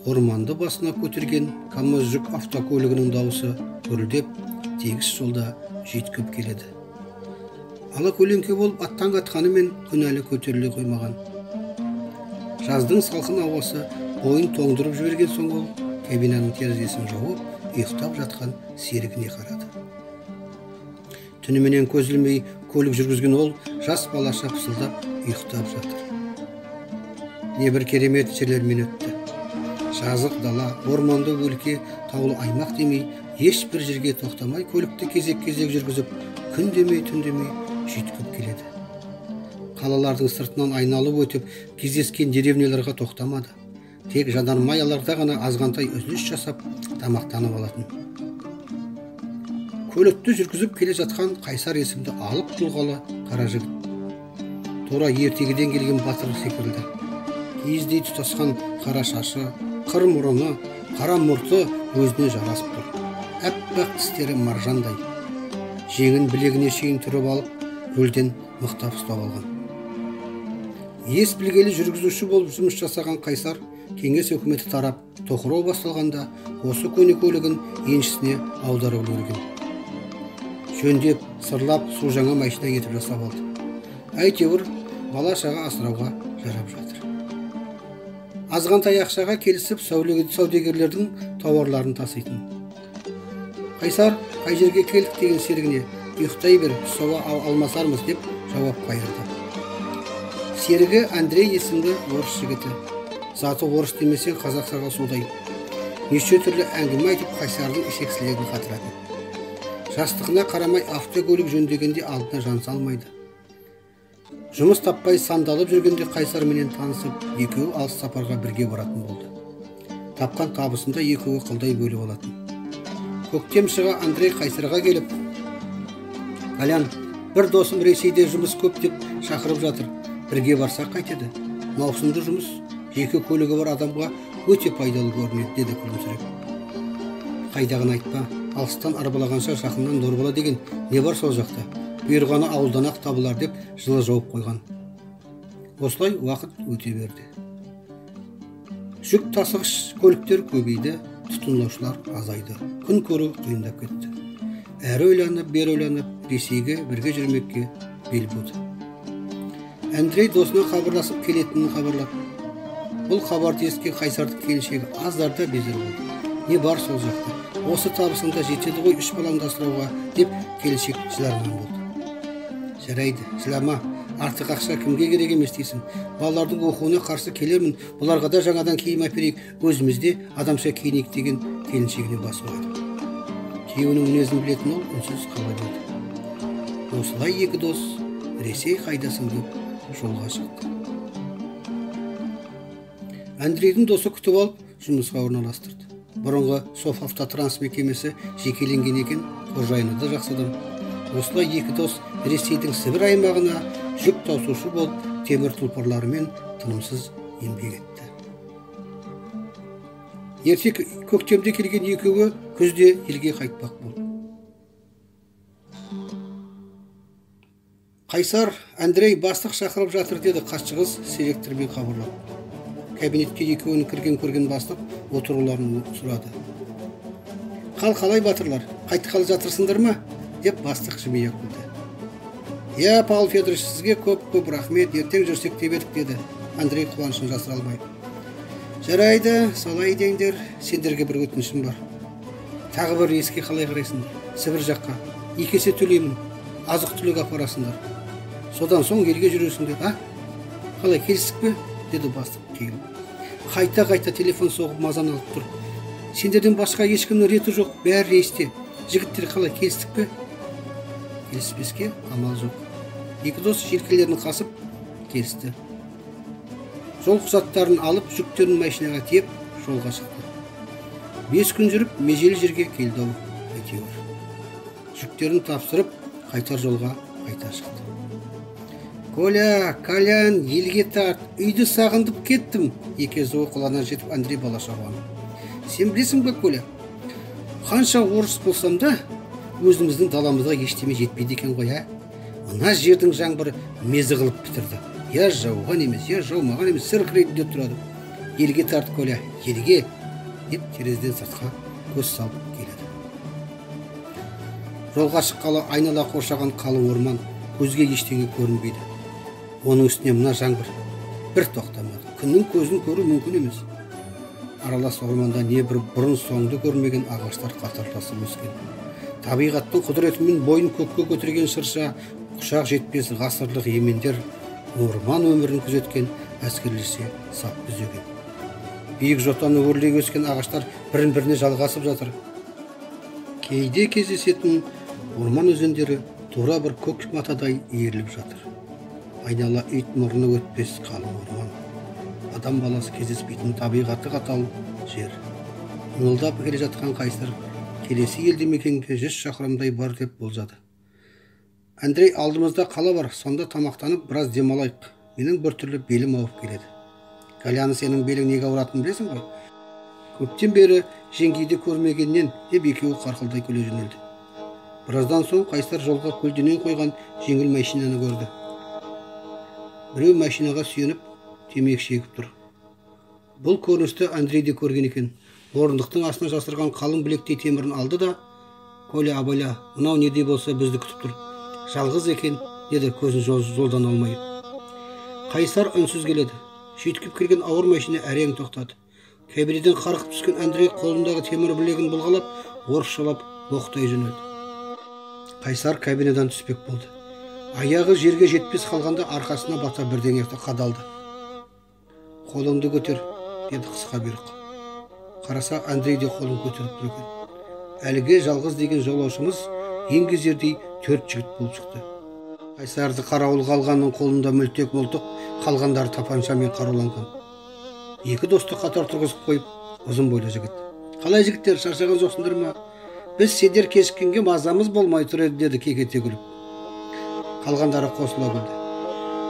Орманды басына көтерген КамАЗ жүк автокөлігінің дауысы гүрілдеп тегіс жолда жүйткіп келеді. Ала көлеңке болып аттан атқанымен күн әлі көтеріле қоймаған. Жаздың салқын ауасы бойын тоңдырып жіберген соң ол кабинаның терезесін жауып, ұйықтап жатқан серігіне қарады. Түніменен көз ілмей көлік жүргізген ол жас балаша пысылдап ұйықтап жатыр. Небір керемет жерлермен өтті. Жазық дала, орманды өлке, таулы аймақ демей, ешбір жерге тоқтамай көлікті кезек-кезек жүргізіп, күн демей, түн демей жүйткіп келеді. Қалалардың сыртынан айналып өтіп, кездескен деревняларға тоқтамады. Тек жанармаяларда ғана азғантай үзіліс жасап, тамақтанып алатын. Көлікті жүргізіп келе жатқан Қайсар есімді алып тұлғалы қара жігіт. Тура ертегіден келген батыр секілді. Киіздей тұтасқан қара шашы, қыр мұрыны, қара мұрты өзіне жарасып тұр. Әппақ тістері маржандай. Жеңін білегіне шейін түріп алып, рөлден мықтап ұстап алған. Ес білгелі жүргізуші болып жұмыс жасаған Қайсар кеңес өкіметі тарап, тоқырау басталғанда осы көне көлігін еншісіне аударып үлгерген. Жөндеп, сырлап, су жаңа машина етіп жасап алды. Әйтеуір бала-шаға асырауға жарап жатыр. Азғантай ақшаға келісіп, саудагерлердің тауарларын таситын. Қайсар, қай жерге келдік деген серігіне ұйықтай бер, соға алмасармыз деп жауап қайырды. Серігі Андрей есімді орыс жігіті. Заты орыс демесең қазақшаға судай. Неше түрлі әңгіме айтып Қайсардың ішексілігін қатырады. Жастығына қарамай автокөлік жөндегенде алдына жан салмайды. Жұмыс таппай сандалып жүргенде Қайсарменен танысып, екеуі алыс сапарға бірге баратын болды. Тапқан табысында екеуі қылдай бөліп алатын. Көктем шыға Андрей Қайсарға келіп, «Колян, бір досым Ресейде жұмыс көп деп шақырып жатыр. Бірге барсақ қайтеді. Маусымды жұмыс, жеке көлігі бар адамға өте пайдалы көрінеді», деді күлімсіреп. Қайдағын айтпа, алыстан арбалағанша жақыннан дорбала деген не бар сол жақта? Бұйырғаны ауылдан-ақ табылар деп жылы жауып қойған. Осылай уақыт өте берді. Жүк тасығыш көліктер көбейді, тұтынушылар азайды. Күн көру қиындап кетті. Әрі ойланып, бері ойланып, Ресейге бірге жүрмекке бел буды. Андрей досына хабарласып келетінін хабарлады. Бұл хабарды естіген Қайсардың келіншегі аздарда безер болды. Не бар сол жақта? Осы табысында жетеді ғой үш балаңды асырауға деп келіншек жыларман болды. Жарайды, жылама, артық ақша кімге керек емес дейсің. Балалардың оқуына қарсы келермін, бұларға да жаңадан киім әперейік, өзіміз де адамша киінейік деген келіншегіне бас қойды. Күйеуінің мінезін білетін ол үнсіз қала берді. Осылай екі дос Ресей қайдасың деп жолға шықты. Андрейдің досы күтіп алып, жұмысқа орналастырды. Бұрынғы Софавтотранс мекемесі жекеленген екен, қожайыны да жақсы адам. Осылай екі дос Ресейдің Сібір аймағына жүк тасушы болып, темір тұлпарларымен тынымсыз еңбек етті. Ерте көктемде келген екеуі күзде елге қайтпақ болды. Қайсар, Андрей бастық шақырып жатыр деді хатшы қыз селектормен хабарлап. Кабинетке екеуінің кірген көрген бастық отыруларын сұрады. Қал қалай батырлар, қайтқалы жатырсыңдар ма? Деп бастық жымия күлді. «Я, Павел Федорович, сізге көп-көп рахмет, ертең жүрсек деп едік», деді Андрей қуанышын жасыра алмай. «Жарайды, солай деңдер, сендерге бір өтінішім бар. Тағы бір рейске қалай қарайсыңдар? Сібір жаққа. 2 есе төлеймін, азық-түлік апарасыңдар. Содан соң елге жүресіңдер, а? Қалай, келістік пе?» деді бастық келіп. Қайта-қайта телефон соғып мазаны алып тұр. Сендерден басқа ешкімнің реті жоқ, бәрі рейсте. Жігіттер қалай, келістік пе? Келіспеске амал жоқ. Екі дос желкелерін қасып келісті. Жол құжаттарын алып, жүктерін машинаға тиеп, жолға шықты. 5 күн жүріп, межелі жерге келді ау әйтеуір. Жүктерін тапсырып, қайтар жолға қайта шықты. Коля, Колян, елге тарт, үйді сағындып кеттім. Екі езуі құлағына жетіп Андрей балаша қуанып. Сен білесің бе, Коля, қанша орыс болсам да, өзіміздің даламызға ештеме жетпейді екен ғой, ә? Мына жердің жаңбыры мезі қылып бітірді. Я жауған емес, я жаумаған емес, сіркірейді деп тұрады. Елге тарт, Коля, елге, деп терезеден сыртқа көз салып келеді. Жолға шыққалы айнала қоршаған қалың орман, көзге ештеңе көрінбейді. Оның үстіне мына жаңбыр бір тоқтамады. Күннің көзін көру мүмкін емес. Аралас орманда не бір бұрын соңды көрмеген ағаштар қатарласып өскен. Табиғаттың құдіретімен бойын көкке көтерген шырша, құшақ жетпес ғасырлық емендер орман өмірін күзеткен әскерлерше сап түзеген. Биік жотаны өрлей өскен ағаштар бірін-біріне жалғасып жатыр. Кейде кездесетін орман өзендері тура бір көк матадай иіріліп жатыр. Айнала ит мұрны өтпес қалың орман. Адам баласы кездеспейтін табиғаты қатал жер. Ыңылдап келе жатқан Қайсар келесі елді мекенге 100 шақырымдай бар деп болжады. Андрей, алдымызда қала бар, сонда тамақтанып біраз демалайық. Менің біртүрлі белім ауырып келеді. Галяны сенің белің неге ауыратынын білесің ғой? Көптен бері жеңгейді көрмегеннен, деп екеуі қарқылдай күле жөнелді. Біраздан соң Қайсар жолға көлденең қойған жеңіл машинаны көрді. Біреу машинаға сүйеніп темекі шегіп тұр. Бұл көріністі Андрей де көрген екен. Орындықтың астына жасырған қалың білектей темірін алды да, Коля, абайла, мынау не де болса бізді күтіп тұр. Жалғыз екен, деді көзін жолдан алмай. Қайсар үнсіз келеді. Жүйткіп келген ауыр машина әрең тоқтады. Кабинеден қарқып түскен Андрей қолындағы темір білегін бұлғалап, орысшалап боқтай жөнелді. Қайсар кабинеден түспек болды. Аяғы жерге жетпес қалғанда арқасына бата бірдеңе қадалды. Қолыңды көтер, деді қысқа бұйрық. Қараса, Андрей де қолын көтеріп тұр екен. Әлгі жалғыз деген жолаушымыз еңгезердей 4 жігіт болып шықты. Қайсарды қарауылға алғанның қолында мүлтек мылтық, қалғандары тапаншамен қаруланған. Екі досты қатар тұрғызып қойып, ұзын бойлы жігіт. Қалай жігіттер, шаршаған жоқсыңдар ма? Біз сендер кешіккенге мазамыз болмай тұр еді, деді кекете күліп. Қалғандары қосыла күлді.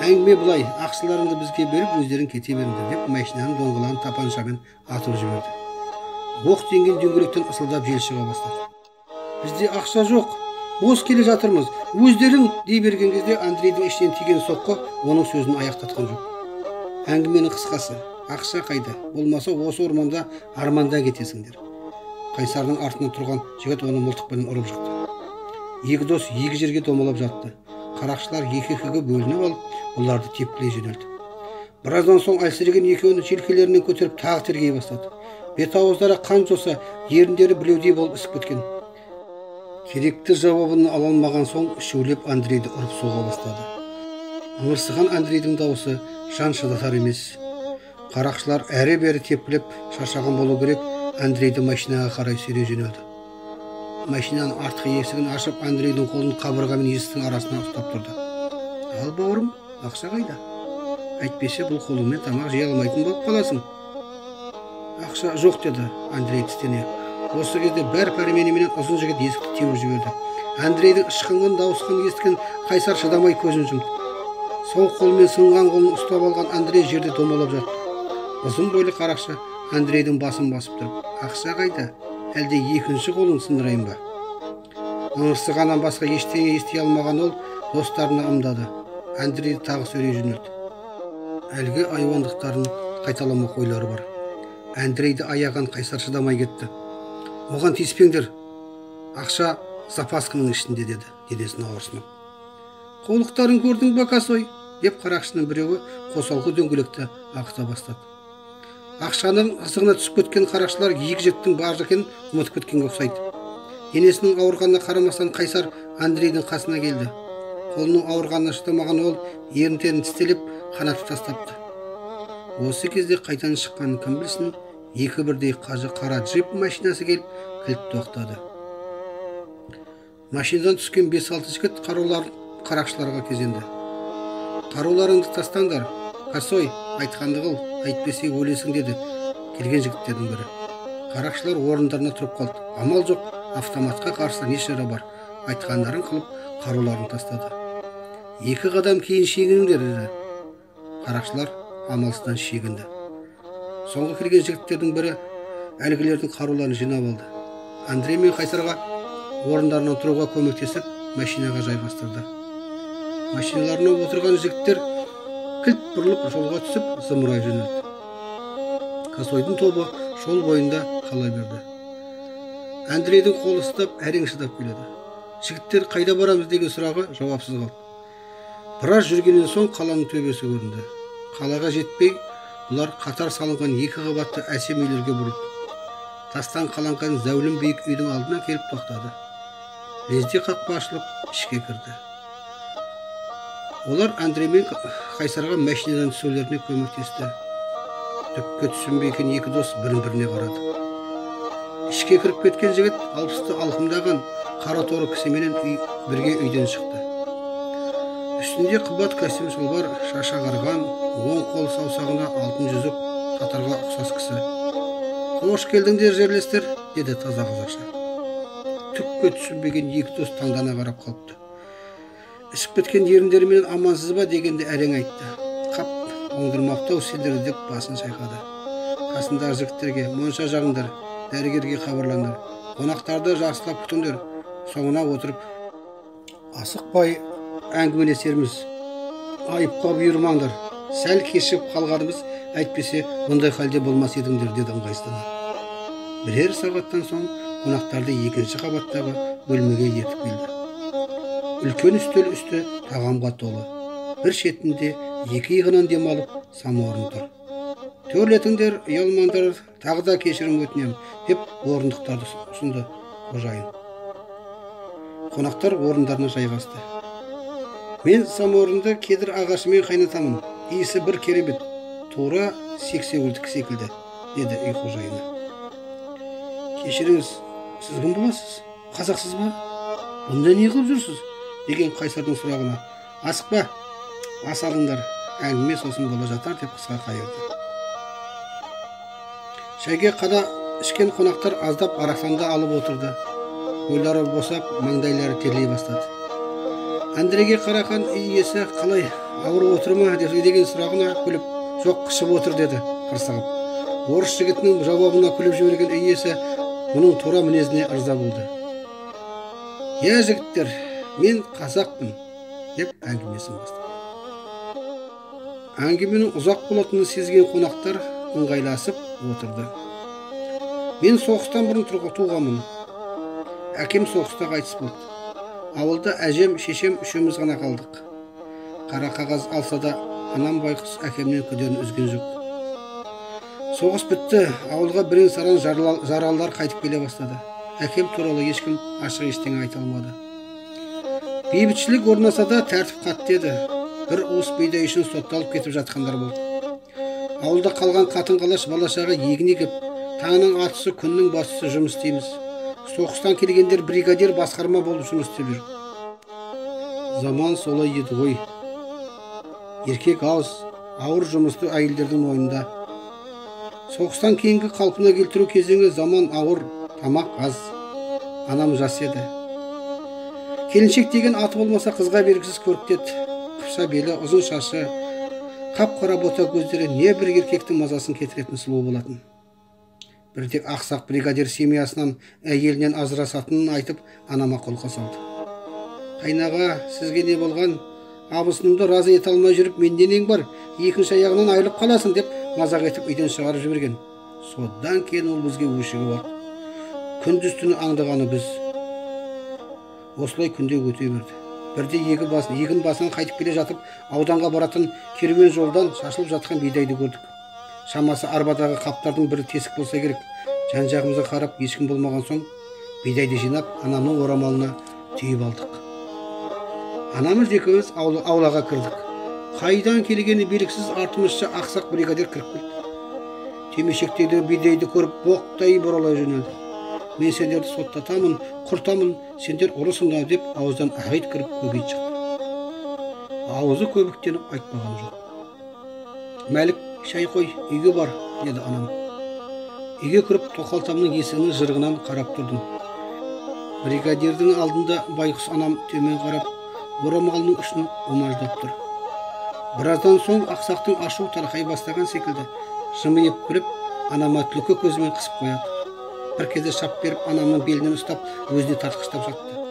Әңгіме былай, ақшаларыңды бізге беріп, өздерің кете беріңдер, деп машинаның доңғалағын тапаншамен атып жіберді. Оқ тиген дөңгелектен ысылдап жел шыға бастады. Бізде ақша жоқ, бос келе жатырмыз, өздерің дей берген кезде Андрейдің іштен тиген соққы оның сөзін аяқтатқан жоқ. Әңгіменің қысқасы, ақша қайда, болмаса осы орманда арманда кетесіңдер. Қайсардың артында тұрған жігіт оны мылтықпен ұрып жықты. Екі дос екі жерге домалап жатты. Қарақшылар екі-екіге бөлініп алып, бұларды тепкілей жөнелді. Біраздан соң әлсіреген екеуін желкелерінен көтеріп тағы тергей бастады. Бет ауыздары қан жоса, еріндері білеудей болып ісіп кеткен. Керекті жауабын ала алмаған соң шулеп Андрейді ұрып соға бастады. Ыңырсыған Андрейдің дауысы жан шыдатар емес. Қарақшылар әрі-бері тепкілеп шаршаған болу керек, Андрейді машинаға қарай сүйрей жөнелді. Машинаның артқы есігін ашып, Андрейдің қолын қабырға мен есіктің арасына ұстап тұрды. Ал бауырым, ақша қайда? Әйтпесе бұл қолыңмен тамақ жей алмайтын болып қаласың. Ақша жоқ, деді Андрей тістене. Осы кезде бәр пәрменіменен ұзын жігіт есікті теуіп жіберді. Андрейдің ышқынған дауысын естіген Қайсар шыдамай көзін жұмды. Сол қолмен сынған қолын ұстап алған Андрей жерде домалап жатты. Ұзын бойлы қарақшы Андрейдің басын басып тұрып, ақша қайда? Әлде екінші қолын сындырайын ба? Ыңырсығаннан басқа ештеңе ести алмаған ол достарына ымдады. Андрейді тағы сүйрей жөнелді. Әлгі айуандықтарын қайталамақ ойлары бар. Андрейді аяған Қайсар шыдамай кетті. Оған тиіспеңдер, ақша запаскының ішінде, деді денесін ауырсынып. Қулықтарын көрдің бе, косой? Деп қарақшының біреуі қосалқы дөңгелекті ағыта бастады. Ақшаның қызығына түсіп кеткен қарақшылар екі жігіттің бар екенін ұмытып кеткенге ұқсайды. Денесінің ауырғанына қарамастан Қайсар Андрейдің қасына келді. Қолының ауырғанына шыдамаған ол еріндерін тістелеп қанатып тастапты. Осы кезде қайдан шыққанын кім білсін, екі бірдей қажы қара джип машинасы келіп кілт тоқтады. Машинадан түскен 5-6 жігіт қаруларын қарақшыларға кезенді. Қаруларыңды тастаңдар, косой, айтқанды қыл, әйтпесе өлесің, деді келген жігіттердің бірі. Қарақшылар орындарына тұрып қалды. Амал жоқ, автоматқа қарсы не шара бар, айтқандарын қылып қаруларын тастады. Екі қадам кейін шегініңдер, деді. Қарақшылар амалсыздан шегінді. Соңғы келген жігіттердің бірі әлгілердің қаруларын жинап алды. Андрей мен Қайсарға орындарынан тұруға көмектесіп, машинаға жайғастырды. Машиналарына отырған жігіттер кілт бұрылып жолға түсіп, зымырай жөнелді. Косойдың тобы жол бойында қала берді. Андрейдің қолы ұстап, әрең шыдап келеді. Жігіттер қайда барамыз деген сұрағы жауапсыз қалды. Біраз жүргеннен соң қаланың төбесі көрінді. Қалаға жетпей, бұлар қатар салынған екі қабатты әсем үйлерге бұрылды. Тастан қаланған зәулім биік үйдің алдына келіп тоқтады. Лезде қақпа ашылып, ішке кірді. Олар Андрей мен Қайсарға машинадан түсулеріне көмектесті. Түкке түсінбеген екі дос бірін-біріне қарады. Ішке кіріп кеткен жігіт 60-ты алқымдаған қара торы кісіменен бірге үйден шықты. Үстінде қымбат костюм шалбар, шашы ағарған, оң қол саусағына алтын жүзік татарға ұқсас кісі. «Қош келдіңдер, жерлестер», деді таза қазақша. Түкке түсінбеген екі дос таңдана қарап қалыпты. Ішіп кеткен еріндеріменен амансыз ба дегенді әрең айтты. Қап, оңдырмапты-ау сендерді деп басын шайқады. Қасындағы жігіттерге монша жағыңдар, дәрігерге хабарлаңдар, қонақтарды жақсылап күтіңдер, соңына отырып асықпай әңгімелесерміз. Айыпқа бұйырмаңдар, сәл кешігіп қалғанымыз, әйтпесе бұндай халде болмас едіңдер, деді ыңғайсыздана. Бірер сағаттан соң қонақтарды екінші қабаттағы бөлмеге ертіп келді. Үлкен үстел үсті тағамға толы. Бір шетінде екі иығынан демалып самаурын тұр. Төрлетіңдер, ұялмаңдар, тағы да кешірім өтінемін, деп орындықтарды ұсынды қожайын. Қонақтар орындарына жайғасты. Мен самаурынды кедір ағашымен қайнатамын. Иісі бір керемет, тура сексеуілдікі секілді, деді үй қожайыны. Кешіріңіз, сіз кім боласыз? Қазақсыз ба? Бұнда не қылып жүрсіз? Деген Қайсардың сұрағына. Асықпа, ас алыңдар, әңгіме сосын бола жатар, деп қысқа қайырды. Шайге қана ішкен қонақтар аздап арақтан алып отырды. Бойлары босап, маңдайлары терлей бастады. Андрейге қараған үй иесі қалай, ауырып отыр ма деген сұрағына күліп, жоқ, қышып отыр деді қырсығып. Орыс жігітінің жауабына күліп жіберген үй иесі мұның тура мінезіне ырза болды. «Иә, жігіттер, мен қазақпын», деп әңгімесін бастады. Әңгіменің ұзақ болатынын сезген қонақтар ыңғайласып отырды. Мен соғыстан бұрын туғанмын. Әкем соғыста қайтыс болды. Ауылда әжем, шешем үшеуміз ғана қалдық. Қара қағаз алса да, анам байқұс әкемнен күдерін үзген жоқ. Соғыс бітті, ауылға бірен-саран жаралылар қайтып келе бастады. Әкем туралы ешкім ашық ештеңе айта алмады. Бейбітшілік орнаса да тәртіп қатты еді. Бір уыс бидай үшін сотталып кетіп жатқандар болды. Ауылда қалған қатын-қалаш бала-шаға егін егіп, таңның атысы, күннің батысы жұмыс істейміз. Соғыстан келгендер бригадир, басқарма болып жұмыс істеп жүр. Заман солай еді ғой. Еркек аз, ауыр жұмысты әйелдердің мойнында. Соғыстан кейінгі қалпына келтіру кезеңі заман ауыр, тамақ аз. Анам жас еді. Келіншек деген аты болмаса қызға бергісіз көрікті еді. Қыпша белі, ұзын шашы, қап-қара бота көздері не бір еркектің мазасын кетіретін сұлу болатын. Бірде ақсақ бригадир семьясынан әйелінен ажырасатынын айтып, анама қолқа салды. Қайнаға, сізге не болған? Абысынымды разы ете алмай жүріп, менде нең бар? Екінші аяғынан айырылып қаласың деп мазақ етіп үйден шығарып жіберген. Содан кейін ол бізге өшігіп алды. Күндіз түні аңдығаны біз. Осылай күнде өте берді. Бірде егін басынан қайтып келе жатып, ауданға баратын керуен жолдан шашылып жатқан бидайды көрдік. Шамасы арбадағы қаптардың бірі тесік болса керек. Жан-жағымызға қарап ешкім болмаған соң бидайды жинап, анамның орамалына түйіп алдық. Анамыз екеуміз аулаға кірдік. Қайдан келгені белгісіз артымызша ақсақ бригадир кіріп келді. Темешектегі бидайды көріп боқтай бұрала жөнелді. Мен сендерді соттатамын, құртамын, сендер ұрысыңдар деп ауыздан ағит кіріп көбейт шықты. Ауызы көбіктеніп айтпаған жоқ. Мәлік, шай қой, үйге бар, деді анам. Үйге кіріп тоқалтамның есігінің жырығынан қарап тұрдым. Бригадирдің алдында байғұс анам төмен қарап, орамалының ұшын омаждап тұр. Біраздан соң ақсақтың ашуы тарқай бастаған секілді жымиып күліп, анама түлкі көзімен қысып қояды. Бір кезде шап беріп анамның белінен ұстап, өзіне тартқыштап жатты.